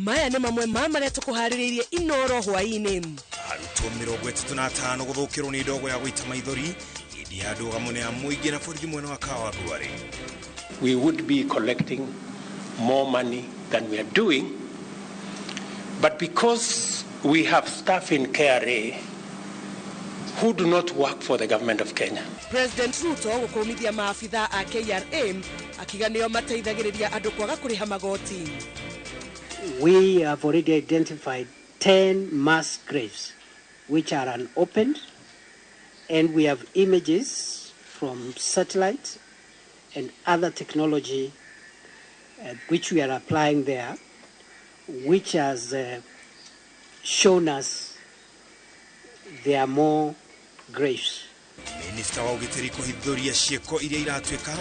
Maya nĩ mamwe ma marĩa tũkũharĩrĩirie Inoro hwaĩ-inĩ. Arutwo 35 gũthũkĩrwo nĩ ndogo ya gũita maithori hĩndĩ ya ndũgamo ya mũingĩ na borithi mwena wa Kawangware. We would be collecting more money than we are doing, but because we have staff in KRA who do not work for the government of Kenya. President Ruto gũkũmithia maabitha a KRA akiga nĩo mateithagĩrĩria andũ kwaga kũrĩha magoti. We have already identified 10 mass graves which are unopened, and we have images from satellite and other technology which we are applying there, which has shown us there are more graves. Minista wa ũgitĩri kũhithũria ciĩko iria iratuĩka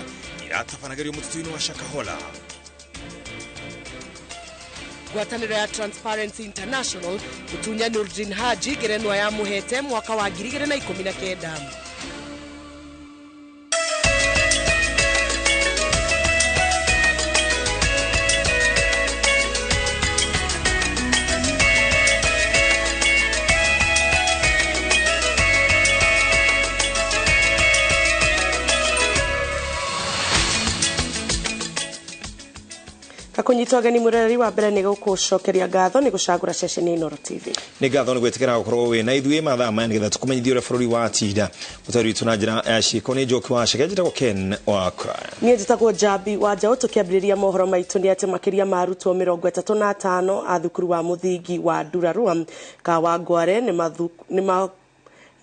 iratabanagĩrio mũtitũ-inĩ wa Shakahola. Ngwatanĩro ya Transparency International gũtunya Nurdin Haji ngerenwa ya mũhete mwaka wa 2019. Kakunyitwo ageni murereri wa mbere nĩ gũkũcokeria ngatho nĩ gũcagũra ceceni Inoro TV. Nĩ ngatho nĩ gwĩtĩkĩra gũkorwo wĩ na ithuĩ mathaa maya nĩgetha tũkũmenyithie ũrĩa bũrũri wa tinda. Mũtari witũ na njĩra ya ciĩko nĩ Njoki wa Chege, njĩtagwo Ken Wakra. Niĩ njĩtagwo Njambi wa Njaũ. Tũkĩambĩrĩria mohoro maitũ nĩ atĩ makĩria ma arutwo 35 a thukuru wa mũthingi wa Ndurarua Kawangware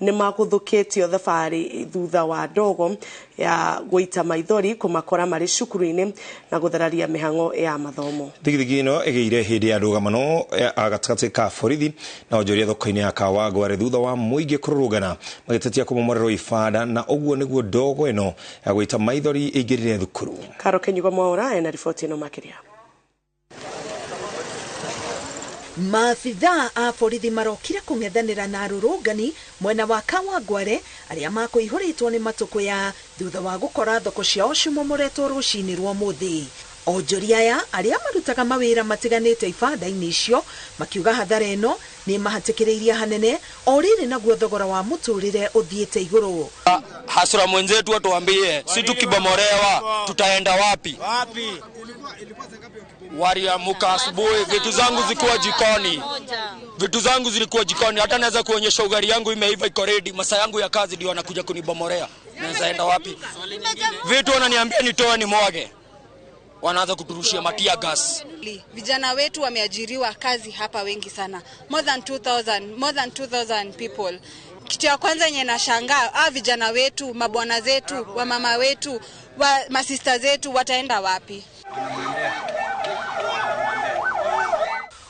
nĩ magũthũkĩtio thabarĩ thutha wa ndogo ya gũita maithori kũmakora marĩ cukuru-inĩ na gũthararia mĩhang'o ya mathomo. Thigithigi ĩno ĩgĩire hĩndĩ ya ndũgamano ya gatagatĩ ka borithi na onjoria thoko-inĩ ya Kawangware thutha wa mũingĩ kũrũrũngana magĩtetia kũmomorerwo ibanda, na ũguo nĩguo ndogo ĩno ya gũita maithori ĩingĩrire thukuru. Karo Kenyugo Mwaura ena riboti ĩno makĩria. Maabithaa a borithi marokire kũng'ethanĩra na arũrũngani mwena wa Kawangware arĩa makũihũrĩtwo nĩ matũkũya thutha wa gũkora thoko ciao cimomoretwo rũcinĩ rwa ũmũthĩ. Onjoria aya arĩa marutaga mawĩra matiganĩte ibanda-inĩ icio makiuga hathara ĩno nĩ mahatĩkĩrĩirie hanene o rĩrĩ naguo thogora wa mũtũrĩre ũthiĩte igũrũ. Hasura mwenzetu atuambie, si tukibomorewa tutaenda wapi? Waliamuka asubuhi, vitu zangu zilikuwa jikoni. Vitu zangu zilikuwa jikoni, hata naweza kuonyesha ugali yangu imeiva iko ready, masaa yangu ya kazi ndio wanakuja kunibomorea. Naweza enda wapi? Vitu wananiambia nitoe ni mwage. Wanaanza kuturushia matia gas. Vijana wetu wameajiriwa kazi hapa wengi sana. More than 2000 people. Kitu ya kwanza yenye nashangaa, vijana wetu, mabwana zetu, wamama wetu, wa masista zetu wataenda wapi?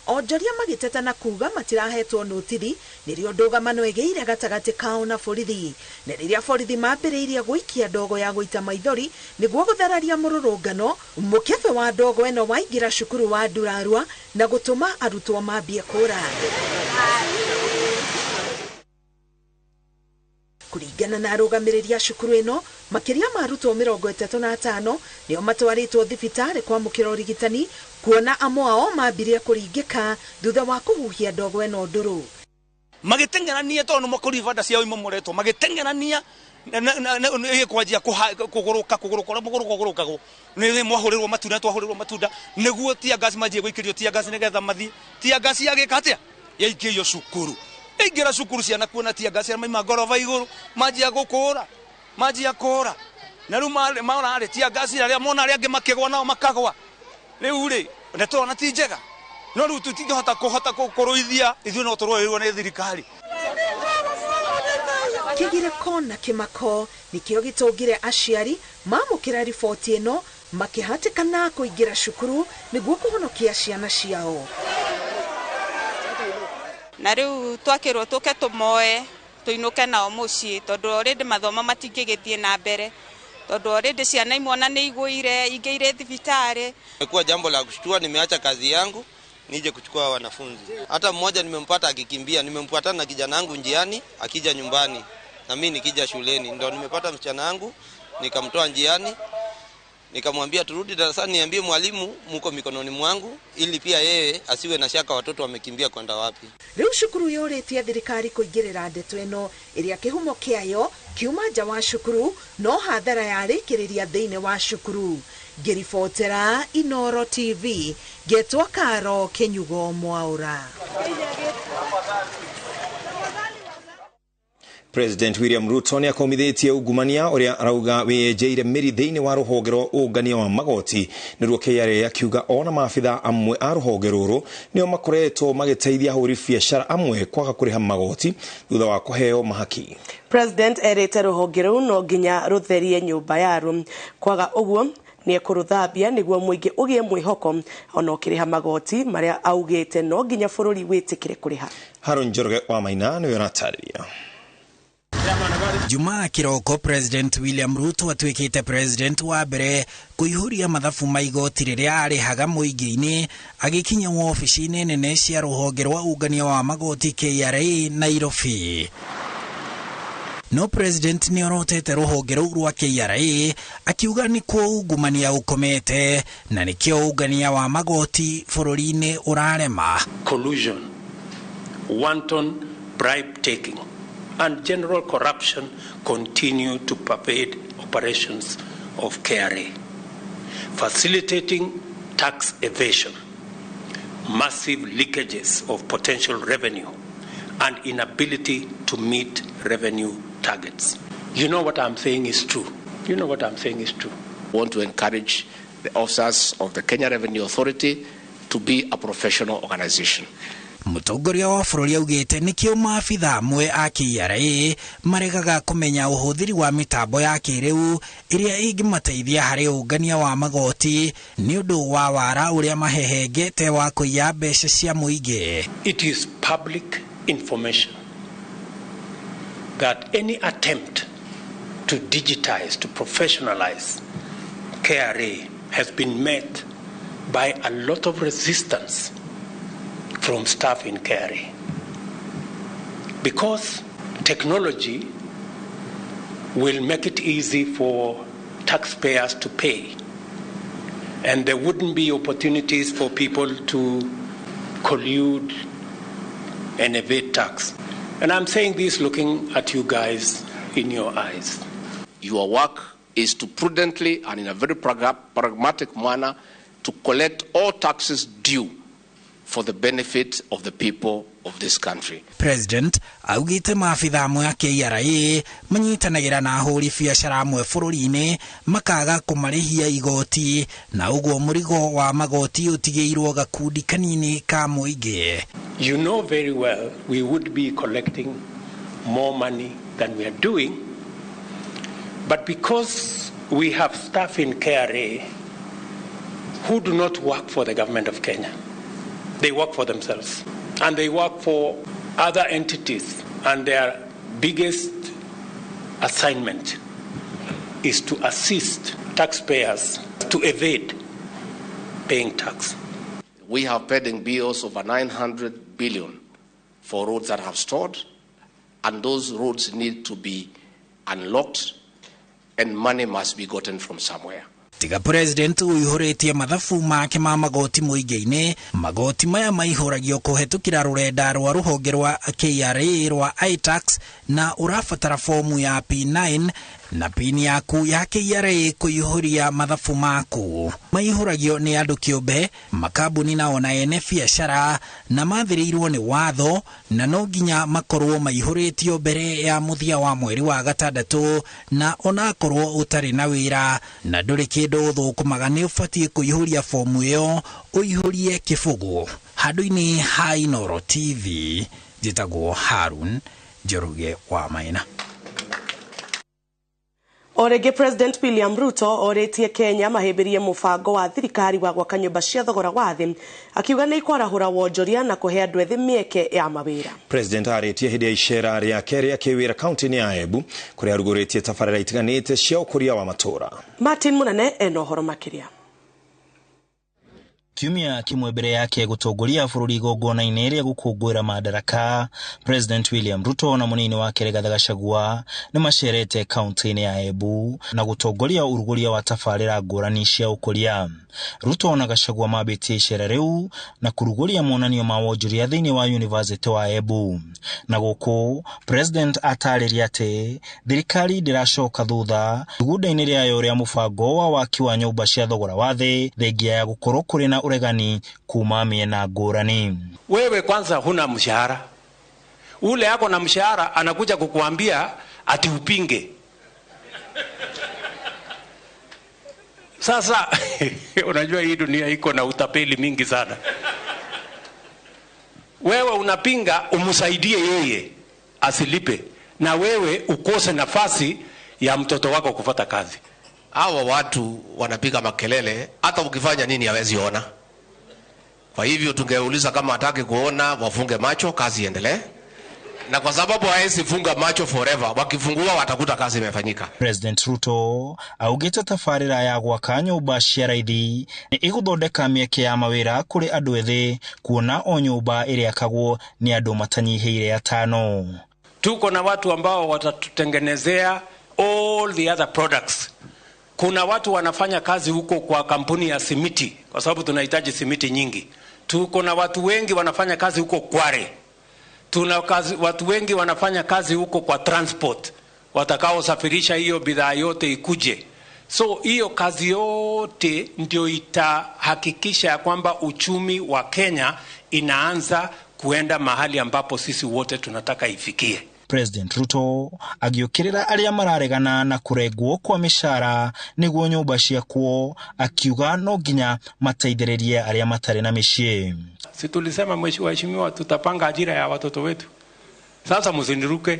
Onjoria magĩteta na kuga matirahetwo notithi nĩrĩo ndũgamano ĩgĩire gatagatĩ kao na borithi, na rĩrĩa borithi mambĩrĩirie gũikia ndogo ya gũita maithori nĩguo gũthararia mũrũrũngano, mũkebe wa ndogo ĩno waingĩra cukuru wa Ndurarua na gũtũma arutwo mambie kũra. Kũringana na arũgamĩrĩri a cukuru ĩno, makĩria ma arutwo 35 nĩo matwarĩtwo thibitarĩ kwamũkĩra ũrigitani kuona amwe ao mambirie kũringĩka thutha wa kũhuhia ndogo ĩno ndũrũ. Magĩteng'erania tondũ makori ibanda ciao imomoretwo, magĩteng'erania kwanjia kũgũrũka kũgũrũka ũrĩa mũgũrũka ũgũrũkagwo nĩ mwahũrĩrwo matunda, twahũrĩrwo matunda nĩguo tear gas manjie gũikĩrio tear gas nĩgetha mathiĩ. Tear gas yagĩka atĩa? Yaikĩrio cukuru. Ingĩra cukuru ciana kuona tear gas maima ngoroba igũrũ manjia gũkũra, manjia kũra, na rĩu maona rĩ tear gas arĩa mona arĩa angĩ makĩgwa nao makagwa. Rĩu rĩ na tũrona ti njega, no rĩu tũtingĩhota kũhota kũrũithia ithuĩ no tũrũĩrwo nĩ thirikari. Kĩgirĩko na kĩmako nĩkĩo gĩtũngire aciari mamũkĩra riboti ĩno makĩhatĩkana kũingĩra cukuru nĩguo kũhonokia ciana ciao. Na rĩu twakĩrwo tũke tũmoe tũinũke nao mũciĩ tondũ already mathomo matingĩgĩthiĩ na mbere, tondũ already ciana imwe ona nĩ igũire, ingĩ irĩ thibitarĩ. Imekuwa jambo la kushtua, nimeacha kazi yangu nije kuchukua wanafunzi. Hata mmoja nimempata akikimbia, nimempata na kijana wangu njiani akija nyumbani na mimi nikija shuleni, ndio nimepata msichana wangu nikamtoa njiani Nikamwambia turudi darasani, niambie mwalimu muko mikononi mwangu, ili pia yeye asiwe na shaka watoto wamekimbia kwenda wapi. Riu cukuru yuritie thirikari kuingirira ndeto ino iria kihumo kiayo kiuma nja wa cukuru no hathara yarikiriria thiini wa cukuru. Ngiribotera Inoro TV ngetwo Karo Kinyugo Mwaura. President William Ruto nĩ akomithĩtie ungumania ũrĩa arauga wĩyenjeire mĩri thĩinĩ wa rũhonge rwa ũngania wa magoti nĩruo KRA, akiuga ona maabitha amwe a rũhonge rũrũ nĩo makoretwo magĩteithia ahũri biacara amwe kwaga kũrĩha magoti thutha wa kũheo mahaki. President erĩte rũhonge rũu no nginya rũtherie nyũmba yaruo, kwaga ũguo nĩ ekũrũthambia nĩguo mũingĩ ũgĩe mwĩhoko ona ũkĩrĩha magoti marĩa augĩte no nginya bũrũri wĩtĩkĩre kũrĩha. Haron Njoroge wa Maina nĩwe ũratarĩria. Jumaa kiroko President William Ruto atuĩkĩte president wa mbere kũihũria mathabu ma igoti rĩrĩa arĩhaga mũingĩ-inĩ agĩkinya wabici-inĩ nene cia rũhonge rwa ũngania wa magoti KRA Nairobi. No president nĩ orotete rũhonge rũu rwa KRA akiuga nĩkuo ungumania ũkomete na nĩkĩo ũngania wa magoti bũrũri-inĩ ũrarema. Collusion, wanton bribe taking and general corruption continue to pervade operations of KRA, facilitating tax evasion, massive leakages of potential revenue, and inability to meet revenue targets. You know what I'm saying is true. You know what I'm saying is true. I want to encourage the officers of the Kenya Revenue Authority to be a professional organization. Mũtongoria wa bũrũri augĩte nĩkĩo maabitha amwe a KRA maregaga kũmenya ũhũthĩri wa mĩtambo ya kĩrĩu ĩrĩa ĩngĩmateithia harĩ ũngania wa magoti nĩ ũndũ wa wara ũrĩa mahehengete wa kũiya mbeca cia mũingĩ. It is public information that any attempt to digitize, to professionalize KRA has been met by a lot of resistance from staff in KRA, because technology will make it easy for taxpayers to pay, and there wouldn't be opportunities for people to collude and evade tax. And I'm saying this looking at you guys in your eyes. Your work is to prudently and in a very pragmatic manner to collect all taxes due for the benefit of the people of this country. President augite maabitha amwe a KRA manyitanagĩra na ahũri biacara amwe bũrũri-inĩ makaga kũmarĩhia igoti na ũguo mũrigo wa magoti ũtigĩirwo gakundi kanini ka mũingĩ. You know very well we would be collecting more money than we are doing, but because we have staff in KRA who do not work for the government of Kenya, they work for themselves and they work for other entities, and their biggest assignment is to assist taxpayers to evade paying tax. We have pending bills over 900 billion for roads that have stalled, and those roads need to be unlocked and money must be gotten from somewhere. Tiga president ũihũrĩtie mathabu make ma magoti mũingĩ-inĩ, magoti maya maihũragio kũhetũkĩra rũrenda rwa rũhonge rwa KRA rwa iTax na ũrabatara fomu ya P9 na PIN yaku ya KRA kũihũria mathabu maku. Maihũragio nĩ andũ kĩũmbe, makambuni na ona ene biacara na mathĩrĩirwo nĩ watho na no nginya makorwo maihũrĩtio mbere ya mũthia wa mweri wa gatandatũ, na onakorwo ũtarĩ na wĩra na ndũrĩ kĩndũ ũthũkũmaga nĩ ũbatiĩ kũihũria fomu ĩyo ũihũrie kĩbũgũ. Handũ-inĩ ha Inoro TV njĩtagwo Harun Njoroge wa Maina. O rĩngĩ President William Ruto orĩtie Kenya mahĩmbĩrie mũbango wa thirikari wa gwaka nyũmba cia thogora wa thĩ, akiuga nĩ ikwarahũra wonjoria na kũhe andũ ethĩ mĩeke ya mawĩra. President arĩtie hĩndĩ ya icera rĩake rĩa kĩwĩra kaunti-inĩ ya Embu kũrĩa arugũrĩtie tabarĩra itiganĩte cia ũkũria wa matũũra. Martin Munene ena ũhoro makĩria. Kiumia kimwe mbere yake gutongoria bururi igongona-inĩ rĩa gũkũngũĩra madaraka, President William Ruto na mũnini wake Rigathi Gachagua nĩ macerete kaunti-inĩ ya Embu na gũtongoria ũrugũria wa tabarĩra ngũrani cia ũkũria. Ruto na Gachagua mambĩtie icera rĩu na kũrugũria monanio ma wonjoria thĩinĩ wa University wa Embu. Na gũkũ President atarĩria atĩ thirikari ndĩracoka thutha igunda-inĩ rĩayo rĩa mũbango wa waki wa nyũmba cia thogora wa thĩ thengia ya gũkorwo kũrĩ na uregani kuma miena ngũrani. Wewe kwanza huna mshahara, ule ako na mshahara anakuja kukuambia ati upinge. Sasa unajua hii dunia iko na utapeli mingi sana. Wewe unapinga umsaidie yeye asilipe, na wewe ukose nafasi ya mtoto wako kufata kazi. Hawa watu wanapiga makelele, hata ukifanya nini hawezi ona. Kwa hivyo tungeuliza kama hataki kuona, wafunge macho, kazi iendelee. Na kwa sababu hawezi funga macho forever, wakifungua watakuta kazi imefanyika. President Ruto augite tabarĩra ya gwaka nyũmba cia raithi nĩ ĩgũthondeka mĩeke ya mawĩra kũrĩ andũ ethĩ, kuona o nyũmba ĩrĩakagwo nĩ andũ matanyihĩire atano. Tuko na watu ambao watatutengenezea all the other products. Kuna watu wanafanya kazi huko kwa kampuni ya simiti, kwa sababu tunahitaji simiti nyingi. Tuko na watu wengi wanafanya kazi huko Kware. Tuna kazi, watu wengi wanafanya kazi huko kwa transport, watakaosafirisha hiyo bidhaa yote ikuje. So hiyo kazi yote ndio itahakikisha ya kwamba uchumi wa Kenya inaanza kuenda mahali ambapo sisi wote tunataka ifikie. President Ruto agĩũkĩrĩra arĩa mararegana na kũrengwo kwa mĩcara nĩguo nyũmba ciakwo, akiuga no nginya mateithĩrĩrie arĩa matarĩ na mĩciĩ. Si tulisema mheshimiwa, tutapanga ajira ya watoto wetu. Sasa msiniruke.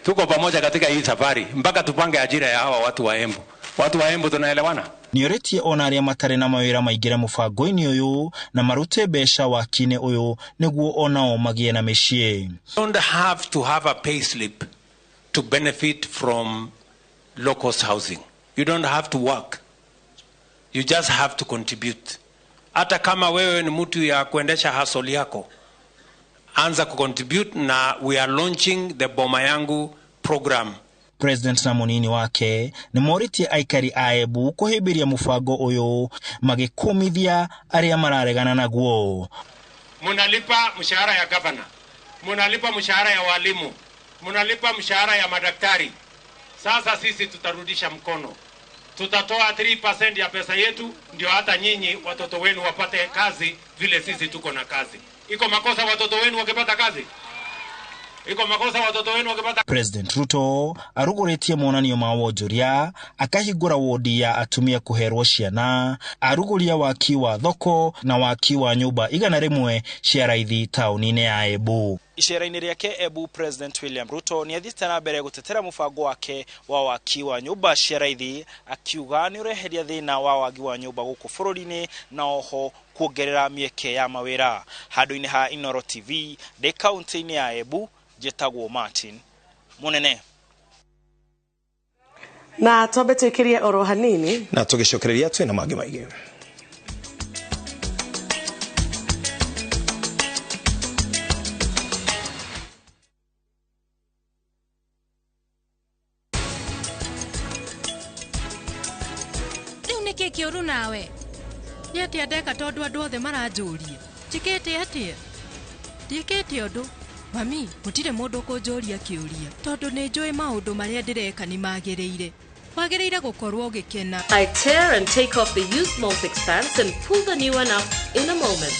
Tuko pamoja katika hii safari mpaka tupange ajira ya hawa watu wa Embu. Watu wa Embu tunaelewana? Nĩorĩtie ona arĩa matarĩ na mawĩra maingĩre mũbango-inĩ ũyũ na marute mbeca waki-inĩ ũyũ nĩguo onao magĩe na mĩciĩ. Don't have to have a pay slip to benefit from low cost housing. You don't have to work. You just have to contribute. Hata kama wewe ni mtu ya kuendesha hustle yako, anza kucontribute, na we are launching the Boma Yangu program. President na munini wake nĩ morĩtie aikari a Embu kũhĩmbĩria mũbango ũyũ magĩkũmithia arĩa mararegana naguo. Munalipa mshahara ya governor, munalipa mshahara ya walimu, munalipa mshahara ya madaktari. Sasa sisi tutarudisha mkono. Tutatoa 3% ya pesa yetu ndio hata nyinyi watoto wenu wapate kazi vile sisi tuko na kazi. Iko makosa watoto wenu wakipata kazi? Iko makosa watoto wenu wakipata? President Ruto arugũrĩtie monanio ma wonjoria, akahingũra wodi ya atumia kũherwo ciana, arugũria waki wa thoko na waki wa nyũmba 100 cia raithi taũni-inĩ ya Embu. Icera-inĩ rĩake Embu, President William Ruto nĩ athiĩte na mbere gũtetera mũbango wake wa waki wa nyũmba cia raithi, akiuga nĩ ũreheria thĩna wa wagi wa nyũmba gũkũ bũrũri-inĩ na oho kuongerera mĩeke ya mawĩra. Handũ-inĩ ha Inooro TV ndĩ kaunti-inĩ ya Embu, njĩtagwo Martin Munene. Na twambe twĩkĩrie oro hanini na tũgĩcokereria twĩna mangĩ maingĩ. Rĩu nĩkĩ kĩũru nawe? Nĩ atĩa ndeka tondũ andũ othe maranjũria? Njĩkĩte atĩa? Ndiĩkĩte ũndũ. Mami, gũtirĩ mũndũ ũkũnjũria kĩũria tondũ nĩ njũĩ maũndũ marĩa ndĩreka nĩ magĩrĩire. Wagĩrĩire gũkorwo ũgĩkena. I tear and take off the used Molfix pants and pull the new one up in a moment.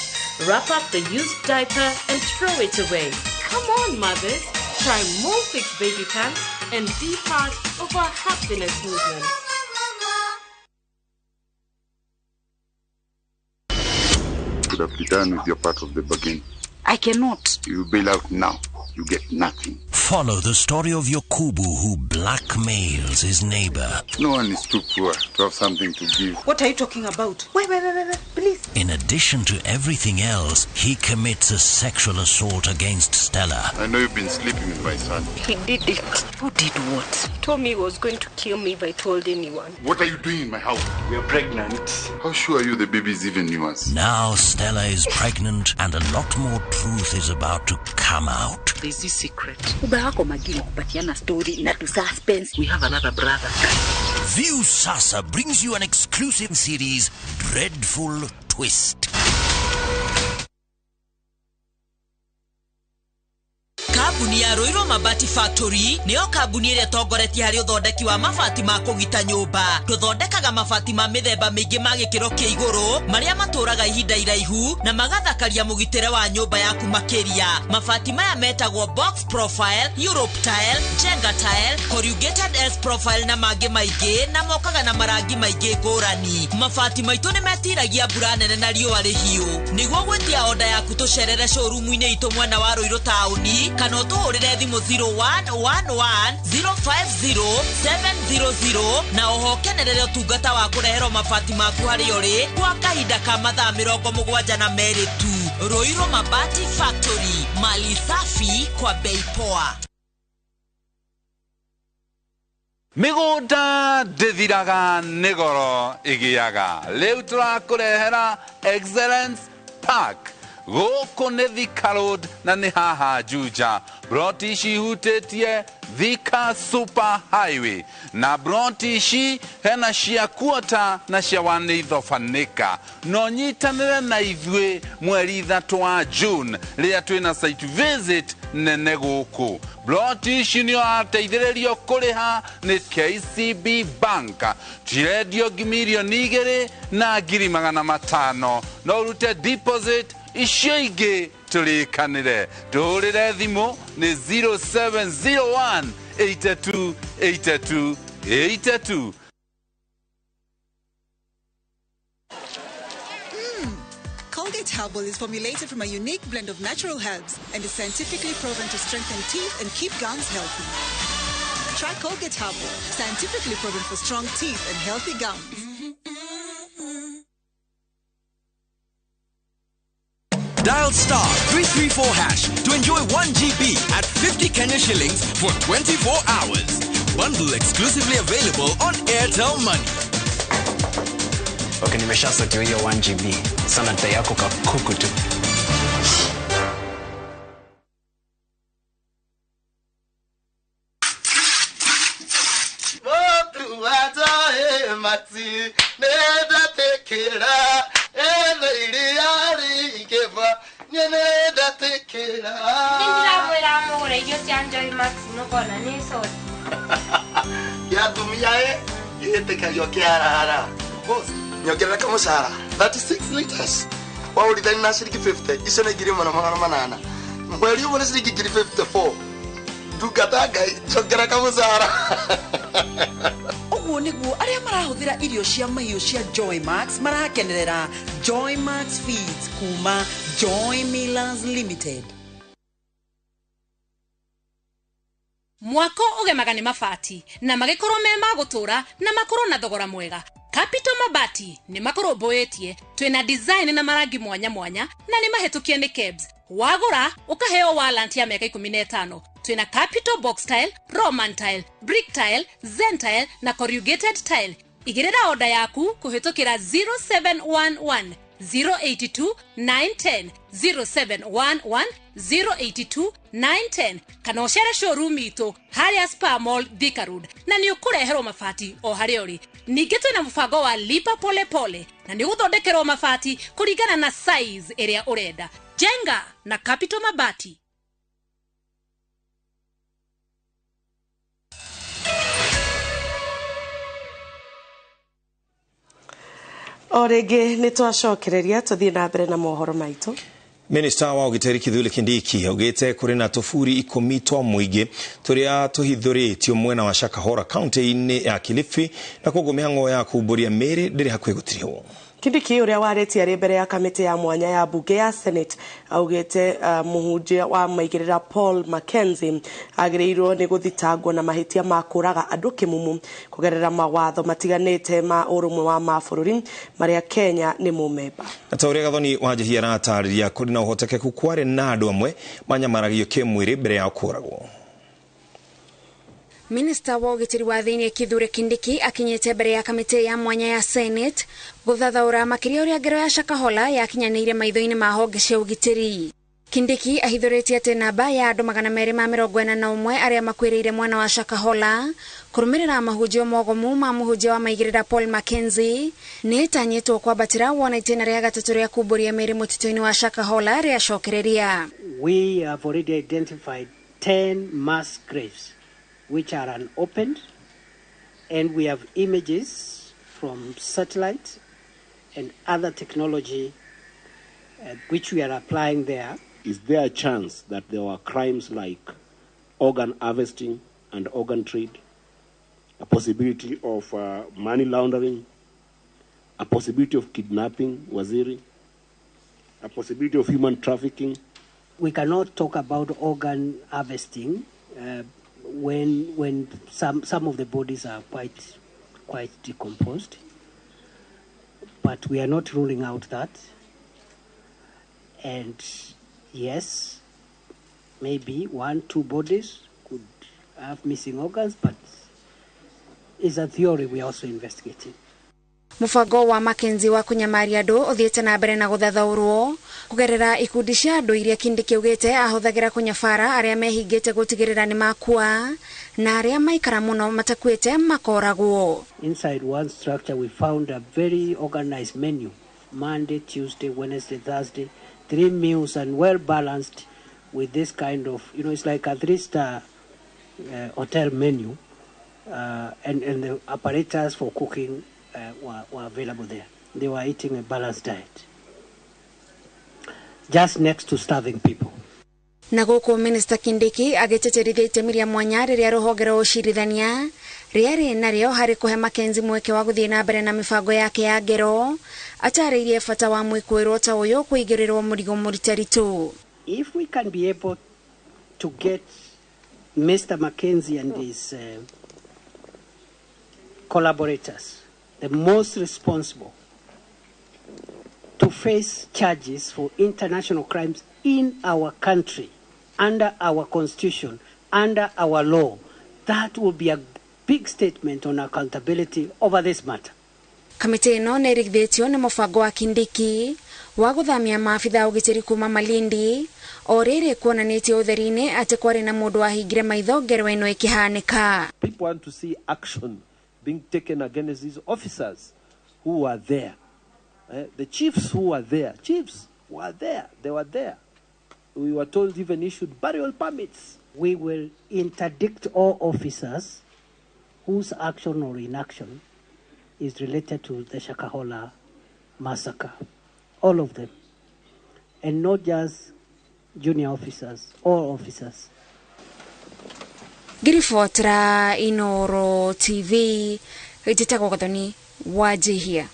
Wrap up the used diaper and throw it away. Come on, mothers. Try Molfix baby pants and be part of our happiness movement. Could have done with your part of the bargain. I cannot. You bail out now. You get nothing. Follow the story of Yokubu, who blackmails his neighbor. No one is too poor to have something to give. What are you talking about? Wait, wait, wait, wait, please. In addition to everything else, he commits a sexual assault against Stella. I know you've been sleeping with my son. He did it. Who did what? He told me he was going to kill me if I told anyone. What are you doing in my house? We are pregnant. How sure are you the baby is even yours? Now Stella is pregnant and a lot more truth is about to come out. There's this secret. We have another brother. View Sasa brings you an exclusive series, Dreadful Twist. Kambuni ya Ruiru Mabati Factory niyo kambuni ĩrĩa ĩtongoretie harĩ ũthondeki wa mabati ma kũgita nyũmba. Tũthondekaga mabati ma mĩthemba mĩingĩ ma gĩkĩro kĩa igũrũ marĩa matũraga ihinda iraihu na magathakaria mũgitĩre wa nyũmba yaku makĩria. Mabati maya metagwo box profile, Europe tile, Jenga tile, corrugated S profile na mangĩ maingĩ, na mokaga na marangi maingĩ ngũrani. Mabati maitũ nĩ metiragia mbura nene na riũa rĩhiũ. Nĩguo gwĩtia oda yaku tũcerere showroom-inĩ itũ mwena wa Ruiru taũni kana ũtũhũrĩre thimũ 0111 050 700 na oho kenerere ũtungata wa kũreherwo mabati maku harĩa ũrĩ kwa kahinda ka mathaa 72 tu. Ruiru Mabati Factory, mali safi kwa bei poa. Mĩgũnda ndĩthiraga nĩ goro ĩgĩaga. Rĩu tũrakũrehera Excellence Park. Gũkũ nĩ Thika Road na nĩ haha Juja. Broti ici ihutĩtie Thika Super Highway. Na broti ici hena cia kuota na cia wanĩithobanĩka. No nyitanĩre na ithuĩ mweri 3 wa June rĩrĩa twĩna site visit nene gũkũ. Broti ici nĩ ũrateithĩrĩrio kũrĩha nĩ KCB Bank. Cirendio 2,500,000 na 500,000. No ũrute deposit icio ingĩ tũrĩkanĩre. Tũhũrĩre thimũ nĩ 0701 82 82 82. Colgate Herbal is formulated from a unique blend of natural herbs and is scientifically proven to strengthen teeth and keep gums healthy. Try Colgate Herbal, scientifically proven for strong teeth and healthy gums. Dial star 334 hash to enjoy 1 GB at 50 Kenya shillings for 24 hours. Bundle exclusively available on Airtel Money. Okay, nimeshasetiwa hiyo 1 GB. Sana data yako kakuku tu. Motu watae mati nenda tekera Nyongerera kamushahara 36 liters waurithani na ciringi 50 icio nĩ 1800 mweri ũmwe nĩ ciringi 54 ndungata Ngai njongerera kamushahara. Ũguo nĩguo arĩa marahũthĩra irio cia mahiũ cia Joy Max marakenerera Joy Max Feeds kuma Joy Millers Limited. Mwako ũgemaga nĩ mabati na magĩkorwo me ma gũtũra na makorwo na thogora mwega. Capital Mabati nĩ makũrũmbũĩtie, twĩna design na marangi mwanya mwanya na nĩ mahĩtũkie nĩ KEBS. Wagũra ũkaheo warranty ya mĩaka 15. Twĩna Capital Box Tile, Roman Tile, Brick Tile, Zen Tile na Corrugated Tile. Igĩrĩra oda yaku kũhĩtũkĩra 0711 082 910 0711 082 910 kana ũcere showroom itũ harĩa Spa Mall Thika Road na nĩ ũkũreherwo mabati o harĩa ũrĩ. Ningĩ twĩna mũbango wa lipa pole pole na nĩ ũgũthondekerwo mabati kũringana na size ĩrĩa ũrenda. Jenga na Capital Mabati. O rĩngĩ nĩ twacokereria tũthiĩ na mbere na mohoro maitũ. Minista wa ũgitĩri Kithure Kindiki augĩte kũrĩ na tũburi 10 twa mũingĩ tũrĩa tũhithũrĩtio mwena wa Shakahola kaunti-inĩ ya Kilifi na koguo mĩhang'o ya kumbũria mĩĩrĩ ndĩrĩ hakuhĩ gũtirihwo. Kindiki uria waretie ari mbere ya kamiti ya mwanya ya bunge ya Senate augite muhunjia wa maigirira Paul Mackenzie agiriirwo ni guthitangwo na mahitia ma kuraga andu kimumu kugerera mawatho matiganite ma urumwe wa mabũrũri maria Kenya ni mumemba. Na ta uria Gathoni Wanjihia aratariria kuri na uhotekeku kwari na andu amwe manyamaragio kimwiri mbere ya kuragwo. Minista wa ũgitĩri wa thĩinĩ Kithure Kindiki akinyĩte mbere ya kamĩtĩ ya mwanya ya Senate gũthathaũra makĩria ũrĩa ngero ya Shakahola yakinyanĩire maitho-inĩ ma honge cia ũgitĩri. Kindiki ahithũrĩtie atĩ namba ya andũ 241 arĩa makuĩrĩire mwena wa Shakahola kũrũmĩrĩra mahunjio mogomu ma mũhunjia wa maigĩrĩra Paul Mackenzie nĩ ĩtanyĩtwo kwambatĩra wona itĩna rĩa gatatũ rĩa kumbũria mĩĩrĩ mũtitũ-inĩ wa Shakahola rĩacokereria. We have already identified 10 mass graves which are unopened, and we have images from satellite and other technology which we are applying there. Is there a chance that there were crimes like organ harvesting and organ trade, a possibility of money laundering, a possibility of kidnapping, waziri, a possibility of human trafficking? We cannot talk about organ harvesting when some of the bodies are quite decomposed, but we are not ruling out that. And yes, maybe 1-2 bodies could have missing organs, but it's a theory we are also investigating. Mũbango wa Mackenzie wa kũnyamaria andũ ũthiĩte na mbere na gũthathaũrwo kũgerera ikundi cia andũ iria Kindiki augĩte ahũthagĩra kũnyabara arĩa mehingĩte gũtigĩrĩra nĩ makua na arĩa maikara mũno matakuĩte makoragwo. Inside one structure we found a very organized menu, Monday, Tuesday, Wednesday, Thursday, 3 meals and well balanced with this kind of, you know, it's like a 3-star hotel menu, and the apparatus for cooking were available there. They were eating a balanced diet, just next to starving people. Na gũkũ Minister Kindiki agĩtĩtĩrithia itemi rĩa mwanya rĩrĩa rũhonge rwa ũcirithania rĩarĩ narĩo harĩ kũhe Mackenzie mweke wa gũthiĩ na mbere na mĩbango yake ya ngero, atarĩirie bata wa mwĩkũĩrwo ta ũyũ kũigĩrĩrwo mũrigo mũritaritu. If we can be able to get Mr. Mackenzie and his collaborators, the most responsible, to face charges for international crimes in our country, under our constitution, under our law, that will be a big statement on accountability over this matter. Kamĩtĩ ĩno nĩ ĩrigithĩtio nĩ mũbango wa Kindiki wa gũthamia maabitha ũgitĩri kuma Malindi o rĩrĩ kuonanĩtie ũtheri-inĩ atĩ kwarĩ na mũndũ wahingire maitho ngero ĩno ĩkĩhanĩka. People want to see action being taken against these officers who were there. The chiefs who were there. Chiefs were there. They were there. We were told even issued burial permits. We will interdict all officers whose action or inaction is related to the Shakahola massacre. All of them. And not just junior officers, all officers. Ngiribotra Inoro TV, njĩtagwo Gathoni Wanjihia.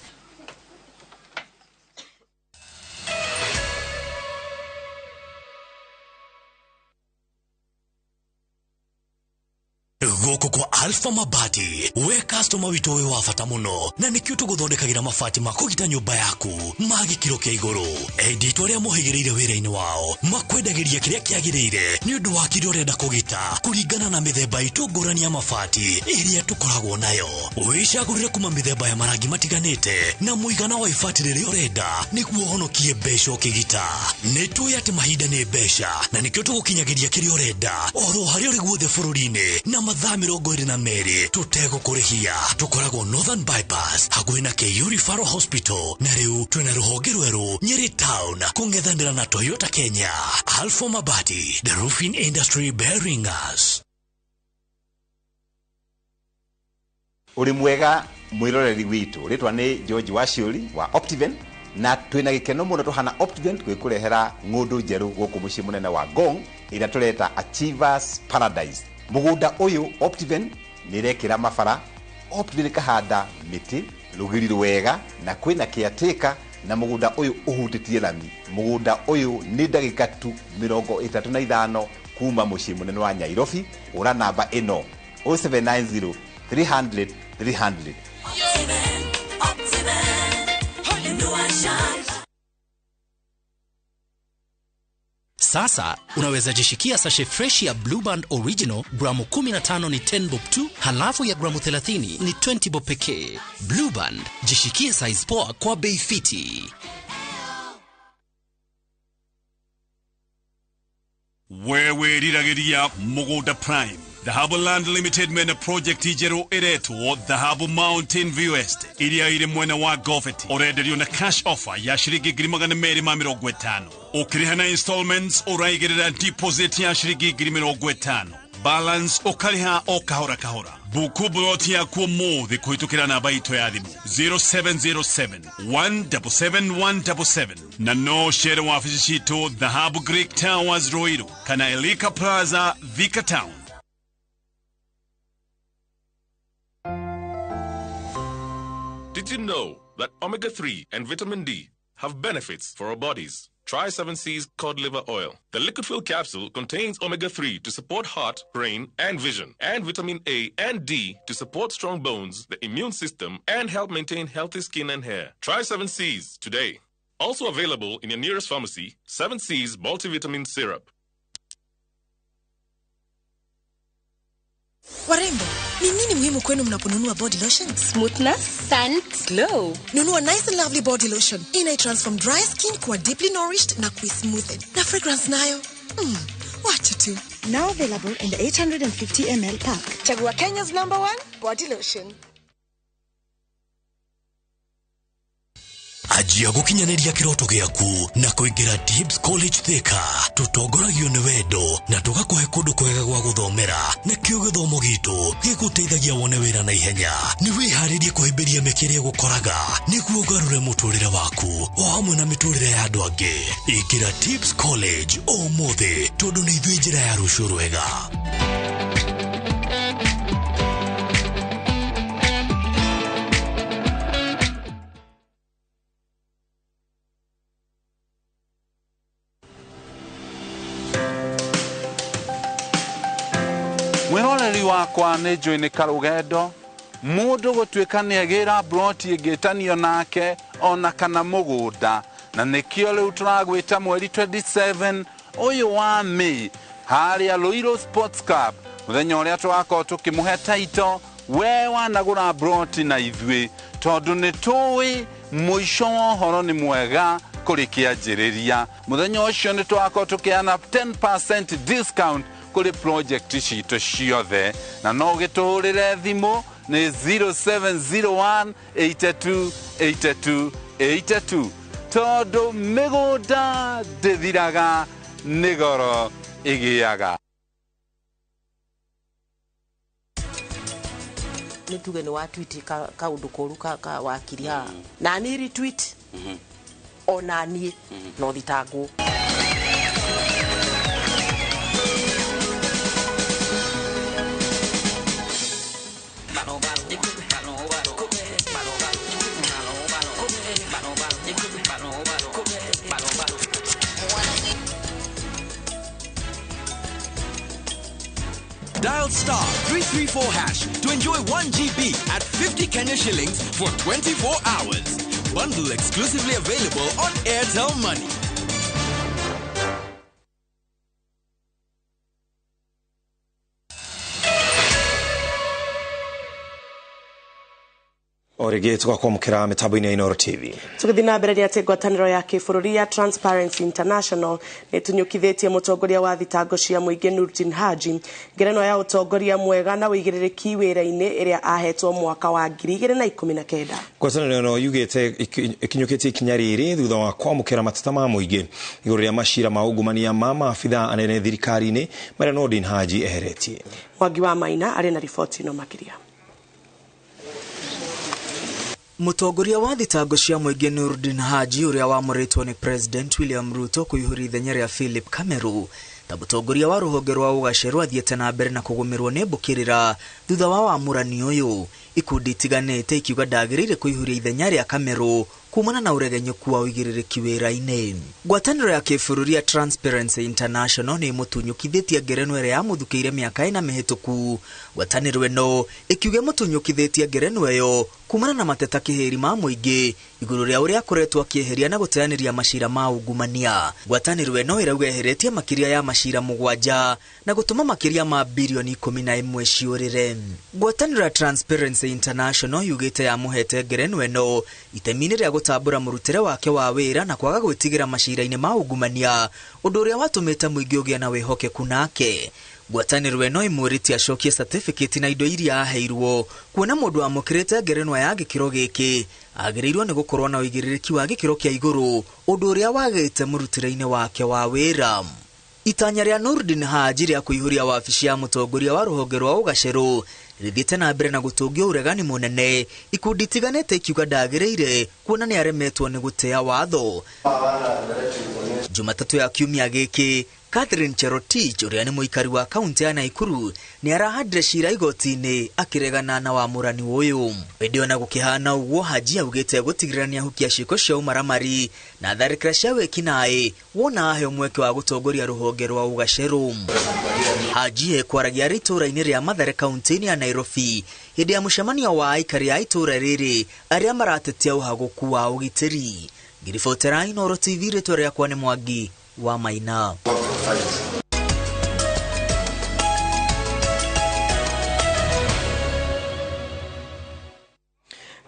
Gũkũ kwa Alpha Mabati, we customer witũ wĩ wa bata mũno, na nĩkĩo tũgũthondekagĩra mabati ma kũgita nyũmba yaku ma gĩkĩro kĩa igũrũ. Endi itũ arĩa mohĩgĩrĩire wĩra-inĩ wao makwendagĩria kĩrĩa kĩagĩrĩire nĩ ũndũ wa kĩrĩa ũrenda kũgita kũringana na mĩthemba itũ ngũrani ya mabati ĩrĩa tũkoragwo nayo. Wĩcagũrĩre kuma mĩthemba ya marangi matiganĩte na mũigana wa ibati rĩrĩa ũrenda nĩguo ũhonokie mbeca ũkĩgita. Nĩ tũĩ atĩ mahinda nĩ mbeca na nĩkĩo tũgũkinyagĩria kĩrĩa ũrenda oro harĩa ũrĩ guothe bũrũri-inĩ na mathaa 22 tũtegũkũrĩhia. Tũkoragwo Northern Bypass hakuhĩ na KU Referral Hospital, na rĩu twĩna rũhonge rwerũ Nyeri Town kũng'ethanĩra na Toyota Kenya. Alpha Mabati, the roofing industry bearing us. Ũrĩ mwega mwĩroreri witũ, rĩtwa nĩ George Waciũri wa Optiven, na twĩna gĩkeno mũno tũhana Optiven gwĩkũrehera ng'ũndũ njerũ gũkũ mũciĩ mũnene wa Ngong ĩrĩa tũreta Achievers Paradise. Mũgũnda ũyũ Optiven nĩ ĩrekĩra mabara, Optiven ĩkahanda mĩtĩ Rũgiri rwega na kwĩna caretaker na mũgũnda ũyũ ũhutĩtie lami. Mũgũnda ũyũ nĩ ndagĩka tu 35 kuma mũciĩ mũnene wa Nairobi. Ũra namba ĩno 0790 300 300. Sasa unaweza jishikia sachet fresh ya Blue Band Original gramu 15 ni 10 bob tu, halafu ya gramu 30 ni 20 bob pekee. Blue Band, jishikie size poa kwa bei fiti. Wewe riragĩria Mũgũnda Prime. Dhahabu Land Limited mena project njerũ ĩretwo Dhahabu Mountain View Estate iria ĩrĩ mwena wa Goveti. Ũrenderio na cash offer ya ciringi 250,000. Ũkĩrĩha na installments ũraigĩrĩra deposit ya ciringi 50,000. Balance ũkarĩha o kahora kahora. Buku buloti yaku ũmũthĩ kũhĩtũkĩra namba itũ ya thimũ 0707 177 177 na no cere wabici citũ Dhahabu Greek Towers Ruiru kana Elika Plaza Thika Town. Did you know that omega-3 and vitamin D have benefits for our bodies? Try 7C's cod liver oil. The liquid fill capsule contains omega-3 to support heart, brain, and vision, and vitamin A and D to support strong bones, the immune system, and help maintain healthy skin and hair. Try 7C's today. Also available in your nearest pharmacy, 7C's multivitamin syrup. Warembo, ni nini muhimu kwenu mnaponunua body lotion? Smoothness, scent, glow. Nunua Nice and Lovely body lotion. Ina transform dry skin kuwa deeply nourished na kui-smoothen. Na fragrance nayo? Wacha tu. Now available in the 850 ml pack. Chagua Kenya's #1 body lotion. Anjia gukinyaniria kiroto giaku na kuingira Tibbs College Thika. Tutongoragio ni wendo na tugakuhe kundu kwega gwa guthomera, nakio githomo gitu giguteithagia wone wira na ihenya. Ni wiharirie kuhimbiria mĩeke ĩrĩa ĩgũkoraga nĩguo ũgarũre mũtũrĩre waku o hamwe na mĩtũrĩre ya andũ angĩ. Ingĩra Tibbs College ũmũthĩ tondũ nĩ ithuĩ njĩra ya rũciũ rwega. Mwiroreri wakwa nĩ njũĩ nĩ karũgendo mũndũ gũtuĩka nĩ agĩra broti ĩngĩtanio nake ona kana mũgũnda, na nĩkĩo rĩu tũragwĩta mweri 27 ũyũ wa May harĩa Ruiru Sports Club, mũthenya ũrĩa tũgakorwo tũkĩmũhe taito we wanagũra broti na ithuĩ, tondũ nĩ tũĩ mũico wa ũhoro nĩ mwega kũrĩ kĩanjĩrĩria. Mũthenya ũcio nĩ tũgakorwo tũkĩheana 10% discount kũrĩ project citũ ciothe, na no ũgĩtũhũrĩre thimũ nĩ 0701 82 82 82 tondũ mĩgũnda ndĩthiraga nĩ goro ĩgĩaga. Nĩ tuge nĩ wa tweet kaũndũ koru ka wakiri haha na niĩ retweet ona niĩ no thitangwo. Dial star 334 hash to enjoy 1 GB at 50 Kenya shillings for 24 hours. Bundle exclusively available on Airtel Money. O rĩngĩ tũgakwamũkĩra mĩtambo-inĩ ya Inooro TV. Tũgĩthiĩ na mbere nĩ atĩ ngwatanĩro ya kĩbũrũri ya Transparency International nĩ ĩtunyũkithĩtie mũtongoria wa thitango cia mũingĩ Nurdin Haji ngerenwa ya ũtongoria mwega na ũigĩrĩrĩki wĩra-inĩ ĩrĩa ahetwo mwaka wa 2019. Ngwatanĩro ĩno yugĩte ĩkinyũkĩtie ikinya rĩrĩ thutha wa kwamũkĩra mateta ma mũingĩ igũrũ rĩa macira ma ungumania ma maabithaa anene thirikari-inĩ marĩa Nurdin Haji eheretie. Mwangi wa Maina arĩ na riboti ĩno makĩria. Mũtongoria wa thitango cia mũingĩ Nurdin Haji ũrĩa wamũrĩtwo nĩ President William Ruto kũihũria ithenya rĩa Philip Kameru ta mũtongoria wa rũhonge rwa ũgacerũ athiĩte na mbere na kũgũmĩrwo nĩ mbũkĩrĩra thutha wa wamũrani ũyũ. Ikundi itiganĩte ikiuga ndagĩrĩire kũihũria ithenya rĩa Kamerũ kumana na ũregenyũku wa ũigĩrĩrĩki wĩra-inĩ. Ngwatanĩro ya kĩbũrũri ya Transparency International nĩ ĩmũtunyũkithĩtie ngerenwa ĩrĩa yamũthukĩire mĩaka 4 mĩhĩtũku. Ngwatanĩro ĩno ĩkiuga ĩmũtunyũkithĩtie ngerenwa ĩyo kumana na mateta kĩhĩri ma mũingĩ igũrũ rĩa ũrĩa akoretwo akĩeheria na gũteanĩria macira ma ungumania. Ngwatanĩro ĩno ĩrauga eheretie makĩria ya macira 7 na gũtũma makĩria ma birioni 11 ciũrĩre. Ngwatanĩro ya Transparency International yugĩte yamũhete ngerenwa ĩno itemi-inĩ rĩa gũtambũra mũrutĩre wake wa wĩra na kwaga gwĩtigĩra macira-inĩ ma ungumania, ũndũ ũrĩa watũmĩte mũingĩ ũgĩe na wĩhokeku nake. Ngwatanĩro ĩno ĩmwĩrĩte acokie certificate na indo iria aheirwo, kuona mũndũ amũkĩrĩte ngerenwa ya gĩkĩro gĩkĩ agĩrĩirwo nĩ gũkorwo na ũigĩrĩrĩki wa gĩkĩro kĩa igũrũ, ũndũ ũrĩa wagĩte mũrutĩre-inĩ wake wa wĩra. Itanya rĩa Nurdin Haji rĩa kũihũria wabici ya mũtongoria wa rũhonge rwa ũgacerũ rĩthiĩte na mbere na gũtũngio ũregani mũnene, ikundi itiganĩte ikiuga ndagĩrĩire kuona nĩ aremetwo nĩ gũtĩa watho. Jumatatũ ya kiumia gĩkĩ, Catherine Cherotich ũrĩa nĩ mũikari wa kaunti ya Naikuru nĩ arahandire cira igoti-inĩ akĩregana na wamũrani ũyũ. Hĩndĩ ona gũkĩhana ũguo, Haji augĩte gũtigĩrĩra nĩahukia ciĩko cia ũmaramari na tharĩkĩra cia wĩkinaĩ wona aheo mweke wa gũtongoria rũhonge rwa ũgacerũ. Haji ekwaragia arĩ itũũra-inĩ rĩa Mathare kaunti-inĩ ya Nairobi hĩndĩ ya mũcemanio wa aikari a itũũra rĩrĩ arĩa maratetia ũhagũku wa ũgitĩri. Ngiribotera Inooro TV, rĩtwa rĩakwa nĩ Mwangi wa Maina.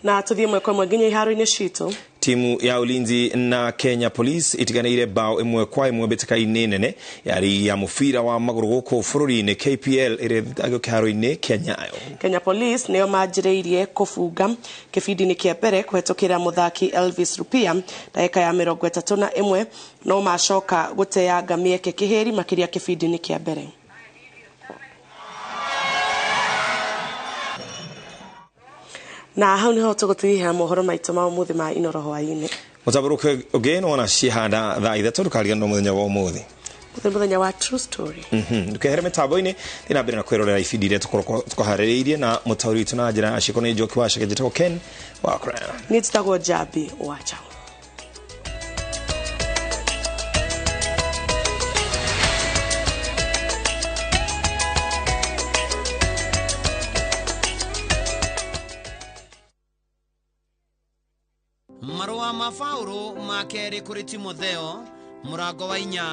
Na tuthie mwe kwa mwe nginya iharo-inĩ citũ. Timu ya Ulinzi na Kenya Police itiganĩire bao 1-1 mbĩtĩka-inĩ nene ya rigi ya mũbira wa magũrũ gũkũ bũrũri-inĩ KPL ĩrĩa ĩthakagwo kĩharo-inĩ kĩa Nyayo. Kenya Police nĩo manjĩrĩirie kũbunga kĩbindi-inĩ kĩa mbere kũhetũkĩra mũthaki Elvis Rupia ndagĩka ya 31, no macoka gũteanga mĩeke kĩhĩri makĩria kĩbindi-inĩ kĩa mbere. Na hau niho tũgũtirihĩra mohoro maitũ ma ũmũthĩ ma Inooro hwaĩ-inĩ. Mũtambũrũko ũngĩ nĩ wona cihanda thaa 3 ndũkariganĩrwo mũthenya wa ũmũthĩ. Mũthenya mũthenya wa True Story. Ndũkehere mĩtambo-inĩ, thiĩ na mbere na kwĩrorera ibindi iria tũkũharĩrĩirie na mũtaũri witũ na njĩra ya ciĩko nĩ Njoki wa Chege, njĩtagwo Ken wa Crown. Niĩ njĩtagwo Njambi wa Chao. Marũa ma Paũlũ ma kerĩ kũrĩ Timotheo mũrango wa 4.